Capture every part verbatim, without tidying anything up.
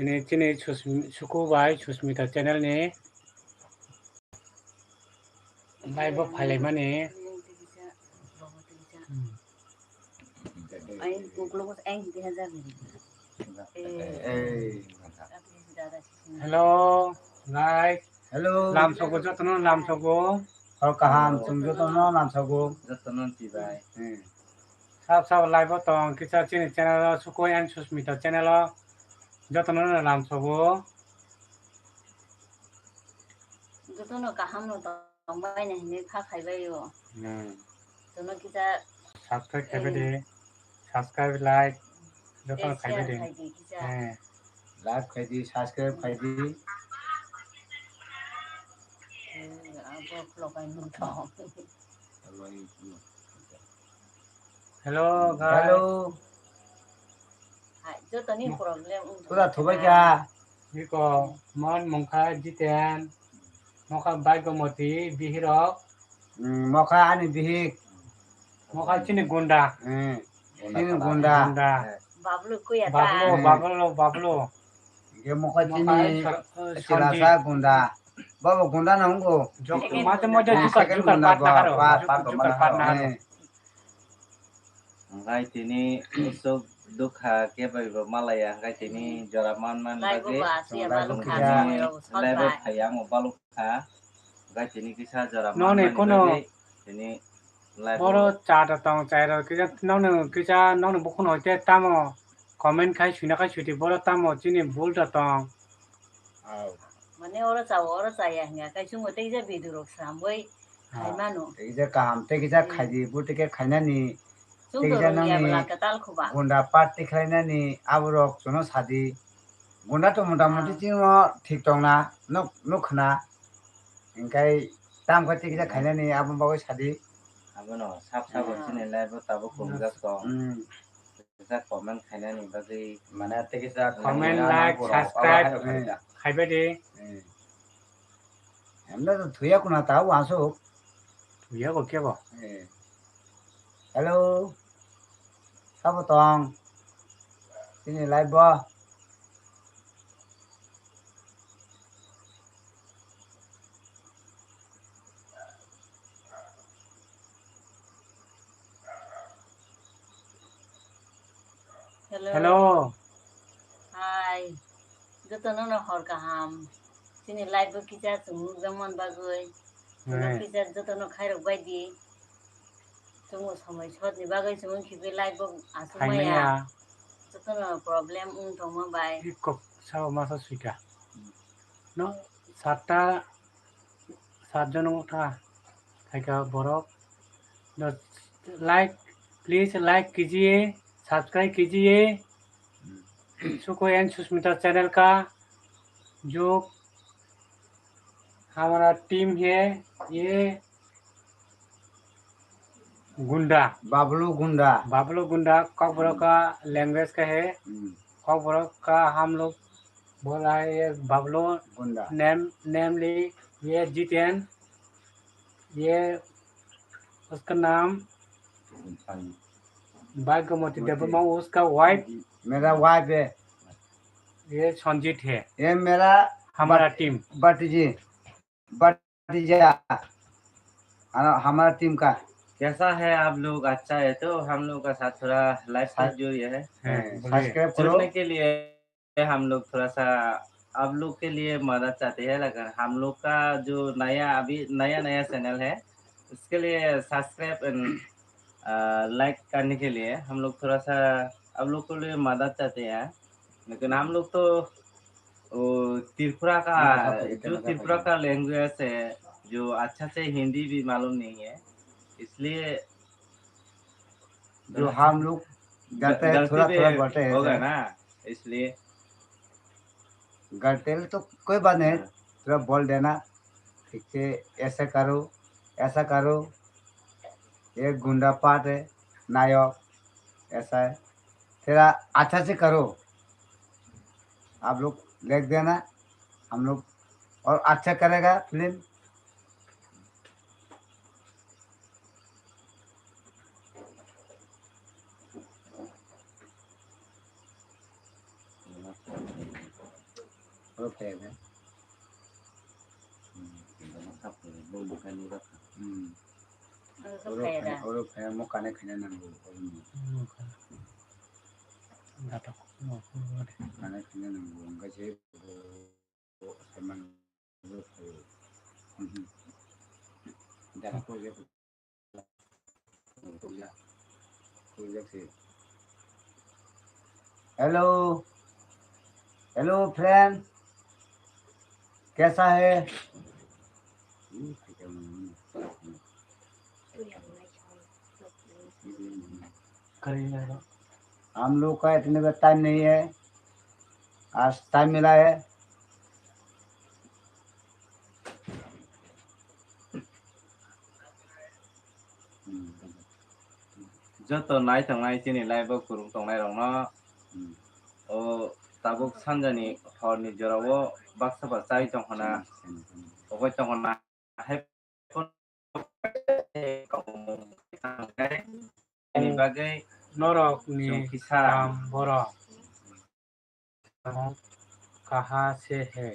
Tini chini Susmi-, Suku bai Susmita channel ni live o phailaimani. Hello, guys. Hello. Lamsogo jotono lamsogo. Hor kaham, chwng jotono lamsogo. Jotono tibai. Hmm. Sab sab live o tong, kisa chini channel o, Suku and Susmita channel o. Jotono no lamsogo. Jotono kaham no tong bai na hinwi kha khaibai o. Hmm. Jotono kisa subscribe khaibai de. Subscribe, like, jotono khaibai de. Share khai di kisa. Hmm. Like khai di, subscribe khai di. Hmm, abo khlokai no tong. Hello, guys. Hello. Hai, joto ni problem wng tong. Pura thubai kha. Biko, mon mungkha Jiten, mokha Baikomoti, bihirok. Hmm, mokha ani bihik. Mokha chini gunda. Hmm, chini gunda. Gunda. Bablu kuya ta. Bablu, hmm. Bablu, Bablu. Ye mokha chini sor-, eh, chilasa Sanjit. Gunda. Babo gunda na hungo. Jok-, second mate gunda. Moja jukar, second jukar gunda partner ba, haro. Ba, jukar partner haro. Partner haro. Hmm. Hwnkhe tini usuk dukha khe bai bo malaya, hwnkhe tini jora man man bagwi. Live o ba, siya chwng balok kha, live o kha. Live o phaiya, ang bo balok kha. Hwnkhe tini kisa jora man man bagwi tini live o. Noni kono boro chata tong chairok kisa nokni kisa nokni bukhuk no hoite tamo comment khai suina khai suidi boro tamo chini bul da tong. Mane oro chao, oro chaya hwnkha, kaichungo teisa video rok sramwi khaimano. Teisa kaham, teisa khaidi, bo tei khe khainani, chwng teisa to rwngya nokni bwla kwtal khuba. Gunda party khlainani, aborok chwngno sadi. Gunda to mota moti chwngno thik tongna, nuk, nuk khna. Hwnkhe tam khe teisa khainani, aboni bagwi sadi. Abono sab sabo chini live o tabuk khumjak tong. Hmm. Kisa comment khainani bagwi. Mane tei kisa comment, like, subscribe khaibai di. Hmm. Emda to thuya kuna ta wansuk. Thuya ko kebo? Eh. Hello. Sabo tong. Chini live bo. Hello. Hello. Hi. Jotono no hor kaham. Chini live o kisa chwng nukjakmani bagwi. Chwngno kisa jotono khairok bai di. Chwngno somoi sotni bagwi chwng khibi live o aswk maya. Jotono problem wng tongma bai. Kok sao masa suika. No, satta Satjon wngkha, khaika borok. No, like, please like kijiye, subscribe kijiye। सुको एंड सुष्मिता चैनल का जो हमारा टीम है, ये गुंडा। बाबलू गुंडा। बाबलू गुंडा, ककबरक का लैंग्वेज का है। हम्म। ककबरक का हम लोग बोला है, ये बाबलू गुंडा। नेम, नेमली ये जितेन, ये उसका नाम भाग्यमती देबमा, उसका वाइफ। मेरा वाइफ है। ये संजीत है। ये मेरा हमारा बट-, टीम। भतीजी। भतीजा, हमारा, हमारा टीम का। कैसा है आप लोग? अच्छा है तो हम लोग का साथ थोड़ा लाइव से साथ जुड़िए है। हैं, हैं, बोलिए। सब्सक्राइब करो। जुड़ने के लिए हम लोग थोड़ा सा आप लोग के लिए मदद चाहते हैं, लेकिन हम लोग का जो नया, अभी नया नया चैनल है, उसके लिए सब्सक्राइब एंड, अ, लाइक करने के लिए हम लोग थोड़ा सा आप लोग के लिए मदद चाहते हैं। लेकिन हम लोग तो वो त्रिपुरा का, जो त्रिपुरा का लैंग्वेज है, जो अच्छा से हिंदी भी मालूम नहीं है, इसलिए जो हम लोग ग-, जाते हैं, गलती थोड़ा, भी थोड़ा बोलते हैं, होगा ना, इसलिए। गलती तो कोई बात नहीं, हाँ। थोड़ा बोल देना, ठीक से ऐसा करो, ऐसा करो, ये गुंडा पार्ट है, नायक, ऐसा है, थोड़ा अच्छा से करो। आप लोग देख देना, हम लोग और अच्छा करेगा film. Oro phai ya. Hmm. Oro phai, oro phai, mo connect khaina nango, oro ni. Connect khaina nango, hwnkhe se bo, bo, se man, oro phai. Mhm. Dara ko je. Hello, hello friend, कैसा है? हम लोग का इतने का टाइम नहीं है, आज टाइम मिला है। Joto nai tongnai chini live o kwrwng tongnai rokno, o tabuk sanjani horni jorao baksa ba chai tong khna, ogoi tong khna, hai phano ni bagwi norokni chwng kisa kaam borok. Samung kaha se he.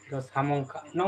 To samung ka-,